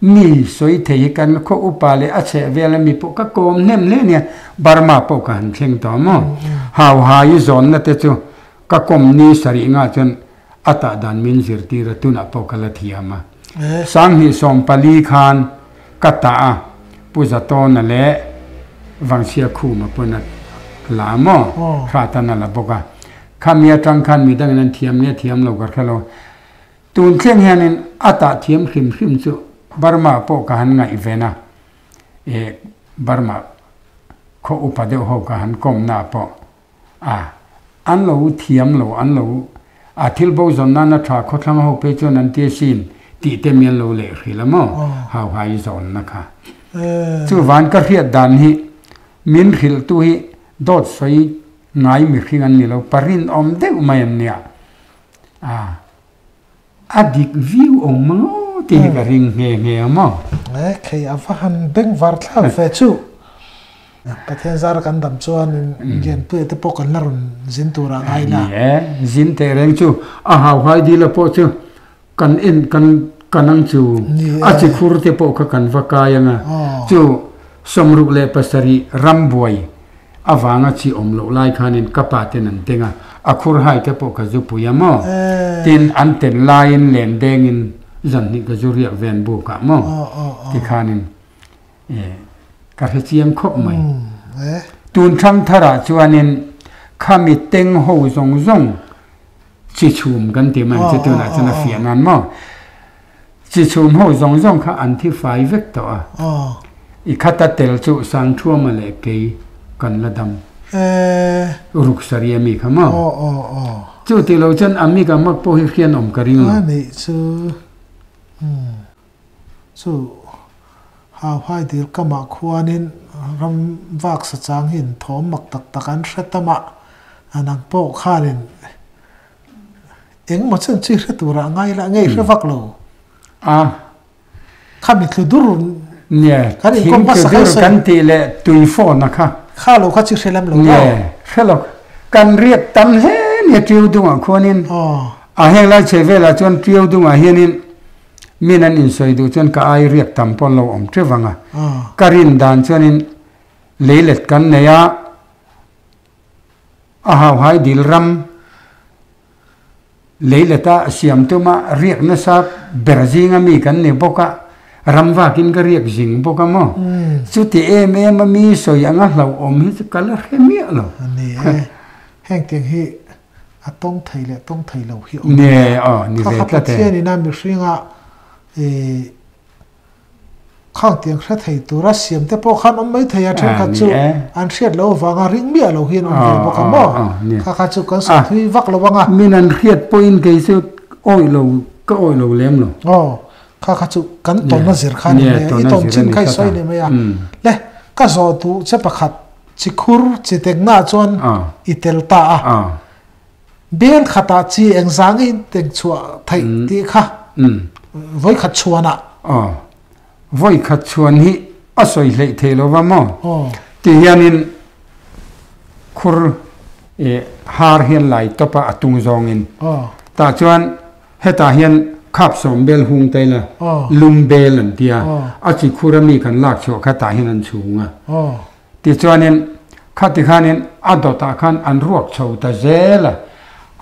mi sawi thei hi kan khaw upa leh a chheh vel ami pawh ka kawm hnem hle nia, Burma pawh ka han thleng tawh maw? Hau hai zawnna te chu Ka kawm ni sarih ngah chuan a tah dan min zirtir a, tunah pawh ka la thiam a. 2014 khan ka tah a, Pu Zatawna leh Vangchhia Khuma pawn a la a maw? Hratan a la bawk a. Khami atang khan midangin an thiam nge thiam lo ka hre lo. Tun thleng hianin a tah thiam hrim hrim chu. Burma pawh ka han ngaihven a, e Burma khaw upa deuh ho ka han kawmna pawh a an lo thiam lo, an lo a thil bo zawn nana tha khawthlang ho phei chuan an ti asin tih te mi an lo leh hrilh a maw, hauhai zawnna kha. Chuvan ka hriat dan hi min hrilhtu hi dawt sawi ngai mihring an ni lo, pa rinawm deuh mai an nia. A a dik viau awm mang aw tih hi ka ring nghe nghe a maw? E khei a va han beng var thlak ve chu. Pathian zara kan dam chuan Lianpuia te pawh kan la rawn zin tur ah ngai la. Ni e, zin teh reng chu a hauhai dila pawh chu kan en kan kan ang chu a chi khur te pawh kha kan va kai ang a, chu 67 rambuai avanga chi awm loh lai khanin ka pa ten an teng a, a khur hai te pawh ka zu pui a maw? Tin, an ten laiin len dengin zan hnih ka zu riak ven buk ah maw? Tikhanin ka hre chiang khawp mai. Tun thang tharah chuanin khami teng ho zawng zawng chi chhum kan ti mai ang che tunah chuan a fiah nan maw? Chi chhum ho zawng zawng kha an thi fai vek tawh a, i khata tel chu Sangthuama leh kei kan la dam. Ruk saria mi kha maw? Chu ti lo chuan a mik a mak pawh hi hrian awm ka ring lo. A nih chu chu Hauhai dil kamah khuanin ram vak sa chang hi inthawm mak tak tak an hre tam a, a nang pawh khanin Engmaw chuan chi hre turah ngai la ngei hre vak lo. A. Kha mi thlu dur Nia, kan thing inkom thlu hmasa dur kha kan tih leh tui phone a kha. Kha lo kha chi hre lam lo Nia, hre lo. Kan riak tam hle nia Ṭiau dungah khuanin. A heng lai chhe velah chuan Ṭiau dungah hianin min an insawi duh chuan ka ai riak tam pawh an lo awm ṭeuh vang a. Ka rin dan chuanin leilet kan nei a. A hauhai dil ram leileta siam tuma riak nasa ber zinga mi kan ni bawk a, ram vakin ka riak zing bawk a maw? Chuti em em a mi sawi anga hlauhawm hi chu ka la hre miah lo. Ni e, heng tiang hi a tawng thei leh tawng thei lo hi awm a nia. Aw, ni Kha ve kha tlat e. Pathianin a mihringa ih Khang tiang hre thei tura siam te pawh khan awm mai thei a, thenkhat chu an hriat loh avanga ring miah lo hian awm ve bawk a maw? Kha kha chu kan sawi thui vak lo ang a. Min an hriat pawhin kei chu awih lo, ka awih lo lem lo. Aw, kha kha chu kan tawnna zir kha a ni mai a, i tawn chin kha i sawi ni mai a. Le, ka zawh duh che pakhat, chi khur, chi tengnaah chuan i tel ta a. Bel khatah chi engzangin teng chhuah theih tih kha vawi khat chhuanah. Aw, vawi khat chhuan hi a sawi hleih thei lo va maw? Ti hianin khur har hian lai tawp a, a tung zawngin. Tah chuan hetah hian khap sawm bel hung ta ila lum bel an ti a, a chi khur ami kan lak chhuah kha tah hian an chhung a. Tichuanin, khati khanin a dawtah khan an ruak chho ta zel a,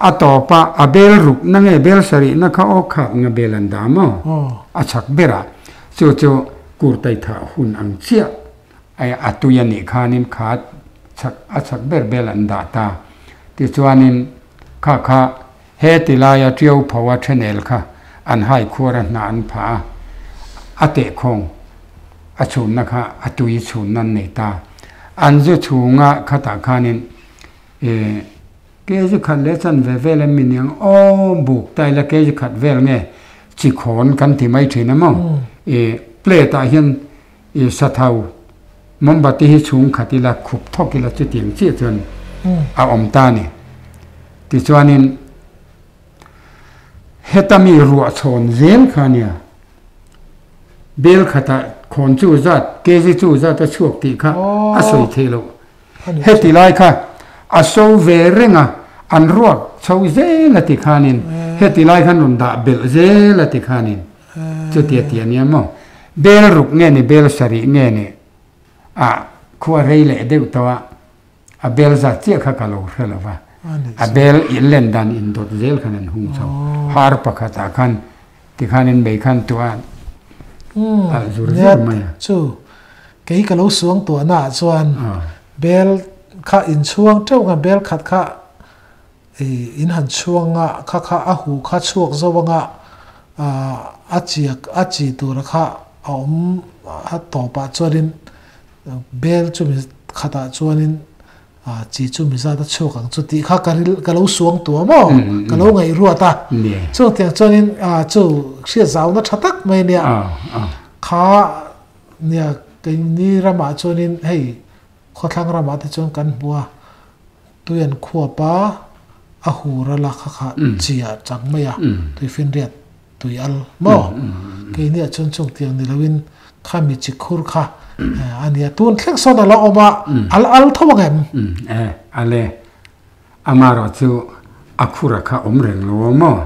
a tawpa a bel ruk na nge bel sarihna kha aw khak nga bel an dah maw? A chak berah chu chu kurtai thah hun ang chiah a tui a nih khanin kha chak a chak ber bel an dah ta. Tichuanin kha kha he ti laia ṭiau pho a ṭhenel kha an hai khuar a hna an phah a, a tehkhawng. A chhunna kha a tui chhunna an nei ta. An zu chhunga khatah khanin eh kg khat leh chanve vel em mi niang aw buk ta ila kg khat vel nge chi khawn kan ti mai thin a maw eh plate ah hian eh sathau mombati hi chhung khat ila khup thawk ila chutiang chiah chuan a awm ta a ni. Tichuanin heta mi ruah chhawn zel kha a nia. Bel khatah khawn chu zat, kg chu zat a chhuak tih kha a sawi theih loh. Heti lai kha a so ve reng a, an ruak chho zel a ti khanin heti lai khan rawn dah belh zel a ti khanin chutia ti a nia maw? Bel ruk nge ni bel sarih nge ni a khua rei leh deuh tawh a, A bel zat chiah kha ka lo hre lo va, a bel len dan indawt zel khan an hung chho. Har pakhatah khan tikhanin mei khan tuah alh zur zur mai a. Chu kei ka lo suang tuahnaah chuan bel kha inchhuang teuh nga bel khat kha in han chhuang a, kha kha a hu kha chhuak zo anga. A chi a chi tura kha a awm a tawpah chuanin bel chumi khatah chuanin chi chu mizat a chhuak ang chu tih kha ka ril ka lo suang tua maw ka lo ngaih ruat a chutiang chuanin chu hriat zauna tha tak mai ania kha nia keini ramah chuanin hei khawthlang ramah te chuan kan hmu a tui an khuap a a hur a la kha kha chi ah chang mai a tuifinriat tui al maw keini ah chuan chungtiang ni loin Khami chi khur kha a nia. Tun thleng sawn a la awm a, a la al tho ang em? Umm e, a le. Amarawh chu a khura kha awm reng lo aw maw?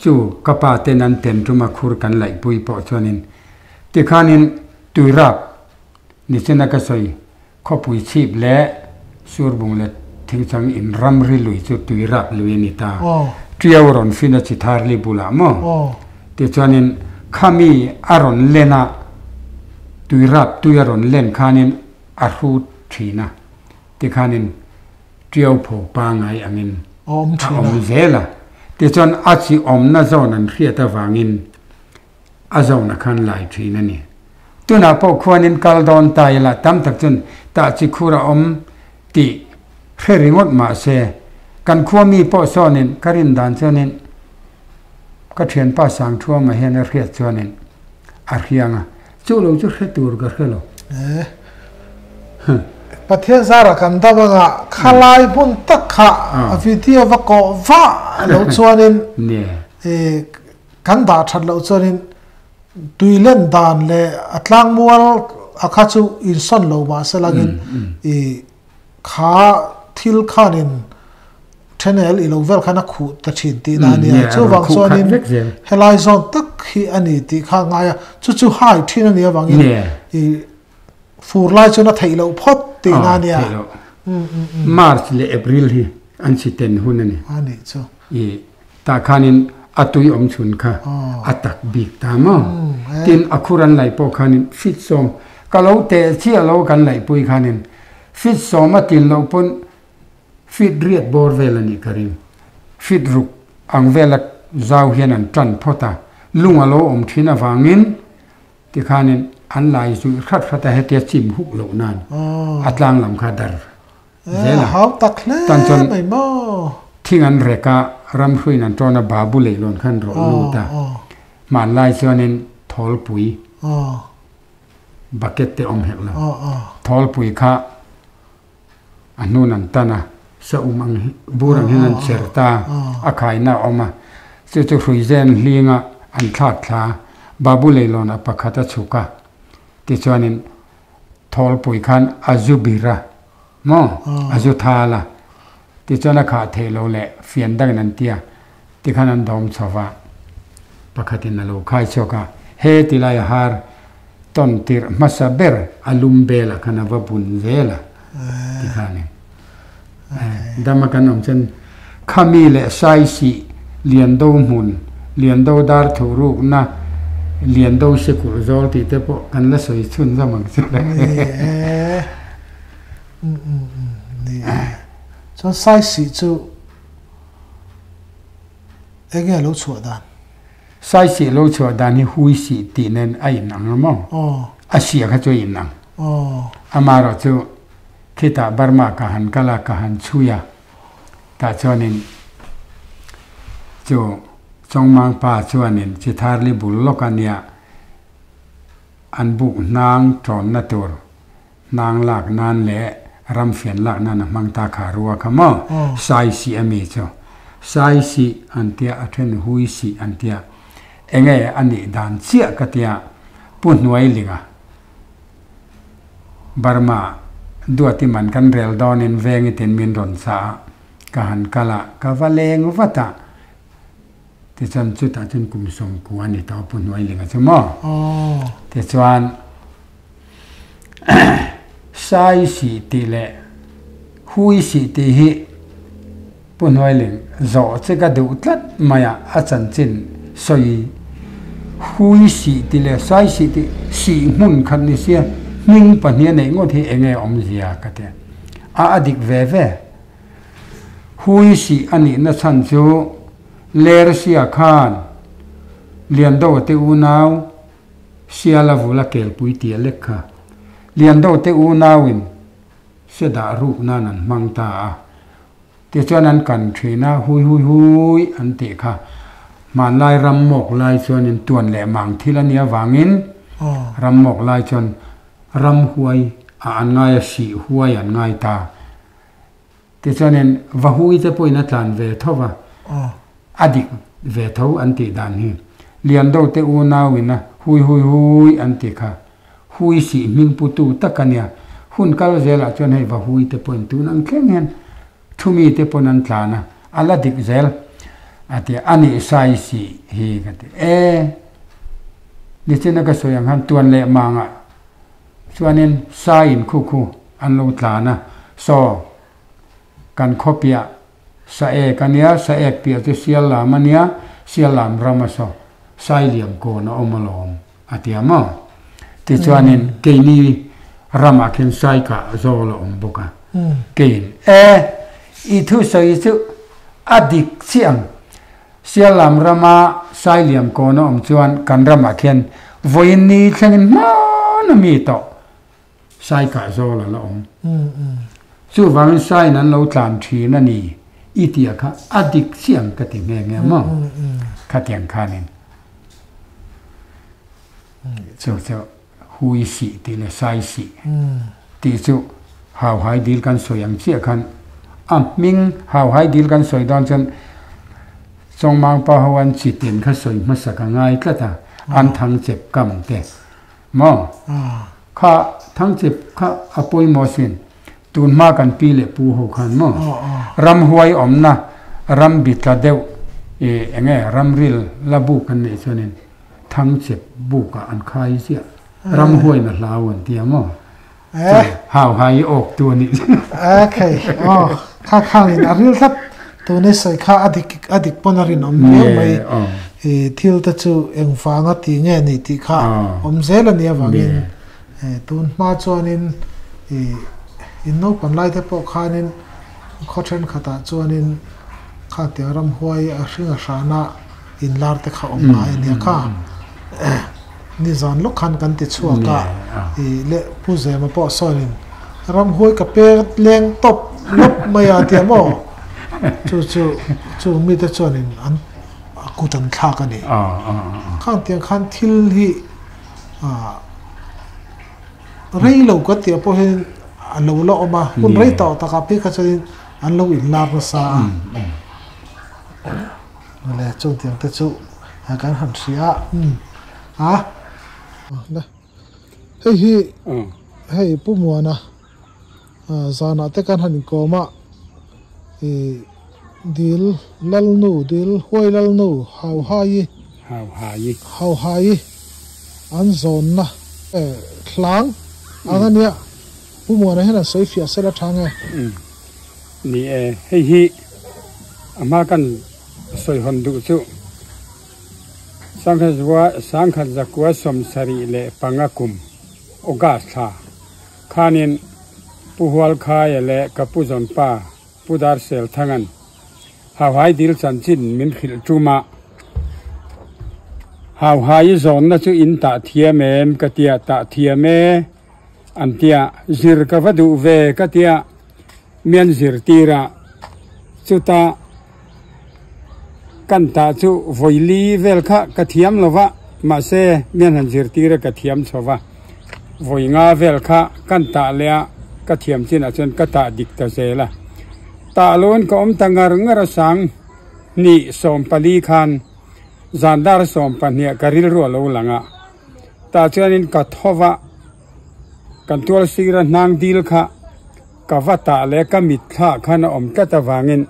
Chu ka pa ten an pen tum a khur kan laihpui pawh chuanin tikhanin tuirap nichina ka sawi khawpui chhip leh surbung leh thingchang in ramri lui chu tuirap lui a ni ta. Tiau rawn fin a chi tharli bulah maw? Tichuanin khami a rawn len a, tuirap tui a rawn len khanin a hrut thin a, tikhanin tiau pho pangai angin a awm zel a. Tichuan a chi awmna zawn an hriat avangin a zawnah khan lai thin a ni. Tunah pawh khuanin kal dawn ta ila tam tak chuan tah chi khur a awm tih hre ringawt mah se, kan khua mi pawh sawnin ka rin dan chuanin ka thianpa Sangthuama hian a hriat chuanin a hriang a, chu lo chu hre tur ka hre lo. Pathian zara kan dam anga khalai hmun tak kha a video va kawh vah lo chuanin Kan dah that loh chuanin tui len dan leh a tlangmual a kha chu insawn lo mah se langin i kha thil khanin thenel i lo vel khan a khuh ta thin tihna a nia. Chuvang chuanin helai zawn tak hi a ni tih kha a ngai a, chu chu hai thin a nih avangin i fur lai chuan a theih loh phawt tihna a nia. March leh April hi an chhi ten hun a ni. A nih chu. I Tah khanin a tui awm chhun kha a tak bik ta maw? Tin, a khur an laih pawh khanin fit sawm ka lo teh chiah lo kan laihpui khanin fit sawm a tlin loh pawn fit riat bawr vel a nih ka ring. Fit ruk ang vela zau hian an tan phawt a, lung a lo awm thin avangin tikhanin an lai zuih hrat hrat a hetia chim huk loh nan a tlang lam kha dar zel a. Hau tak hle Tan chuan mai maw? Thing an rek a, ramhruiin an tawn a, babu leihlawn khan rawh lut a. Hmanlai chuanin thawlpui bucket te awm hek lo. Thawlpui kha a hnun an tan a, sa um ang hi bur ang hian an cher ta, a khaina a awm a. Chu chu hruizen hlinga an thlak thla, babu leihlawn a pakhat a chhuk a. Tichuanin Thawlpui khan a zu bir a maw? A zu thal a. Tichuan a khah theih lo leh fian dangin an ti a, tikhan an dawm chho va. Pakhatin a lo khai chhuak a, he ti lai a har tawn tirh hmasa ber a lum belah khan a va bun zel a tikhanin dama kan awm chuan Khami leh Saisih, Liando hmun, Liando dar thuh rukna, Liando sikulh zawl tih te pawh kan la sawi chhun zam ang chu le. Ni e. Um um um ni e. Chuan Saisih chu enge a lo chhuah dan? Saisih lo chhuah dan hi Huisih tih nen a inang a maw? A sia kha chu a inang. Amaherawhchu khitah Burma ka han kal a, ka han chhui a. Tah chuanin chu Chawngmang pa chuanin Chitharli bul lawk a nia an buk hnang tawnna tur hnang lak nan leh ramfian lak nan a hmang ta kha rua kha maw Saisih a mi chu Saisih an tia a then Huisih an tia enge a nih dan chiah ka tia Pu Hnuailinga Burma duati man kan rel dawnin vengi tin min rawn chah a, ka han kal a, ka va leng vat a, tichuan chutah chuan kum sawmkua a ni tawh Pu Hnuailinga chu maw? Tichuan Sai sih tih leh Hui sih tih hi Pu Hnuailing zawh che ka duh tlat mai a, a chanchin sawi hui sih tih leh sai sih tih sih hmun khat ni sia hming pahnih a neih ngawt hi eng nge awmzia ka ti a, a dik ve ve. Hui sih a nihna chhan chu Lersia khan Liando te unau siala vula kelpui tia lek kha. Liando te unauin se dah ruk nan an hmang ta a. Tichuan an kan thin a, hui hui hui an tih kha. Hmanlai ram mawk lai chuanin tuan leh mang thil a nih avangin ram mawk lai chuan ram huai a an ngai a, sih huai an ngai ta. Tichuanin va hui te pawhin a tlan ve tho va, a dik ve tho an tih dan hi. Liando te unauin a hui hui hui an tih kha. Hui sih hming putu tak a nia. Hun kal zelah chuan hei va hui te pawhin tun ang thleng hian thu mi te pawn an tlan a, a la dik zel a ti a, a nih sai sih hi ka ti e. Nichina ka sawi ang khan tuan leh mangah chuanin sai in khu khu an lo tlan a, saw kan khaw piah sa ek a nia, sa ek piah chu sial lam a nia, sial lam ram a saw sai liam kawn a awm alawm. A ti a maw? Tichuanin keini ramah khian saikah zawl a awm bawk a. Keiin, E, i thusawi chu a dik chiah ang. Siallam rama Sailiam kawn a awm chuan kan ramah khian vawiin ni thlengin hman a mi tawh saikah zawl a la awm. Chuvangin saiin an lo tlan thin a ni i tia kha a dik chiah ang ka ti nghe nghe maw? Khatiang khanin. Chu chu hui sih tih leh sai sih tih chu hauhai dil kan sawi ang chiah khan a hming hauhai dil kan sawi dawn chuan Chawngmang pa ho an chi tin kha sawi hmasa ka ngai tlat a, an thang chep kam te maw? Kha thang chep kha a pawimawh sin tun hma kan pi leh pu ho khan maw ramhuai awmna ram bi tla deuh ih eng nge ramril la buk an neih chuanin thang chep bukah an khai ziah ramhuain a hlau an tia maw chu hau hai i awk tu a nih chu. Okay aw kha khangin a ril tlat tuni sawi kha a dik a dik pawn a rinawm viau mai ih thil te chu engvanga ti nge ni tih kha awm zel a nih avangin Tun hma chuanin ih in naupang lai te pawh khanin khaw thenkhatah chuanin khatiang ramhuai a hring a hrana inlar te kha awm ngai a nia kha. Nizan lawk khan kan ti chhuak a, ih leh Pu Zema pawh sawnin ramhuai ka pek leng tawp lawp mai a tia maw? Chu chu chung mite chuanin an kut an thlak a ni. Khangtiang khan thil hi. Rei lo ka tih pawh hian a lo la awm a, hun rei tawh takah phei kha chuanin an lo inlar nasa a. Awle chutiang te chu kan han hria a. Hei hi hei Pu Muana zanah te kan han inkawm a, ih dil Lalnu dil Huai Lalnu Hauhaii Hauhaii Hauhaii an zawnna hlang ang a nia Pu Muana hian an sawi fiah sel a tha nge? Ni e, hei hi a hma kan sawi hawn duh chu Sangkhat Zakua 75 kum August thla Khanin Pu Hualkhaia leh ka Pu Zawnpa Pu Darsel Thangan Hauhai dil chanchin min hrilh tum a, Hauhai i zawnna chu in tah thiam em ka tia, tah thiam e an tia, zir ka va duh ve ka tia, mian zirtir a, chuta kan tah chu vawili vel kha ka thiam lo va, mahse mian han zirtir a ka thiam chho va, vawi nga vel kha kan tah leh a ka thiam chinah chuan ka tah dik ta zel a, tah loin ka awm ta ngar ngar a sang hnih 14 khan zan dar 12 ka rilru a lo lang a, tah chuanin ka tho va. Kan tual sira hnang dil kha ka va tah leh ka mitthla khan a awm tlat avangin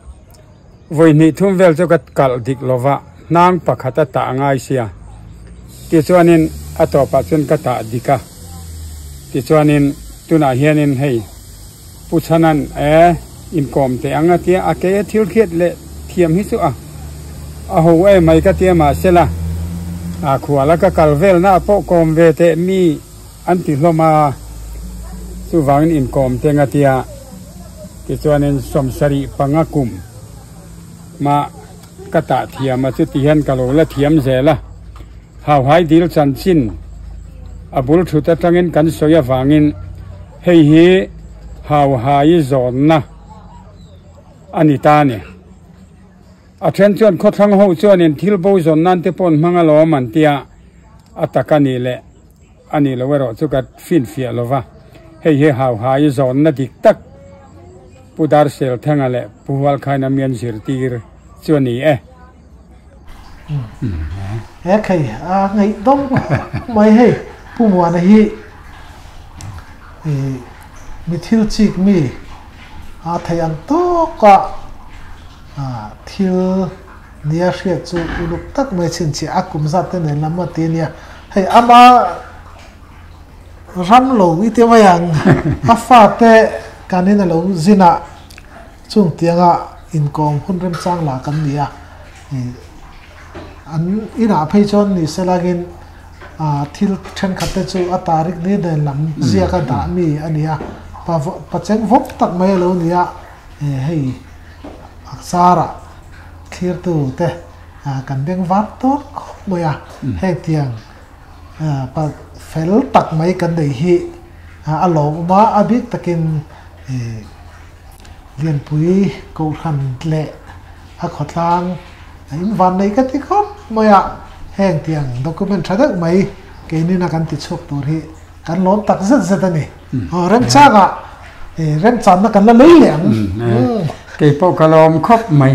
vawi hnih thum vel chu ka kalh dik lo va, hnang pakhat a tah ngai sia. Tichuanin a tawpah chuan ka tah dik a. Tichuanin tunah hianin hei Pu Chhanan e inkawm teh ang a tia, a ke a thil hriat leh thiam hi chu a a ho em mai ka tia mahsela a khuala ka kal velna ah pawh kawm ve teh mi an ti hlawm a, chuvangin inkawm teng a tia tichuanin 75 kum mah ka tah thiam a chuti hian ka lo la thiam zel a. Hauhai dil chanchin a bul thut atangin kan sawi avangin hei hi Hauhai zawnna a ni ta a ni. A then chuan khawthlang ho chuanin thil bo zawn nan te pawh an hmang alawm an tia, a tak a nih leh a nih loh erawh chu ka finfiah lo va, hei hi Hauhai zawnna dik tak Pu Darselthanga leh Pu Hualkhaina mian zirtir chu a ni e. He khei a ngaihdawm khawp mai hei Pu Muana hi ih mi thil chik mi a theih ang tawk a thil nia hriat chu uluk tak mai chhinchhiah a kum zat te nen lam a ti a nia hei ama ram lo i ti mai ang a fate kan in a lo zin a chung tianga inkawm hun remchang lah kan ni a ih an inah phei chuan ni se langin ah thil thenkhat te chu a tarik ni nen lam ziak a dah mi a ni a pa pa cheng vawk tak mai a lo ni a eh hei a zarah thlirtu te ah kan beng var tawk khawp mai a heng tiang pa fel tak mai kan nei hi a lawmawm a a bik takin ih Lianpui Kohhran leh a khawtlang a invan nei ka ti khawp mai a, heng tiang document tha deuh mai keinin a kan ti chhuak tur hi kan lawm tak zet zet a ni. Aw remchangah remchanna kan la lei leh ang. Keipawh ka lawm khawp mai.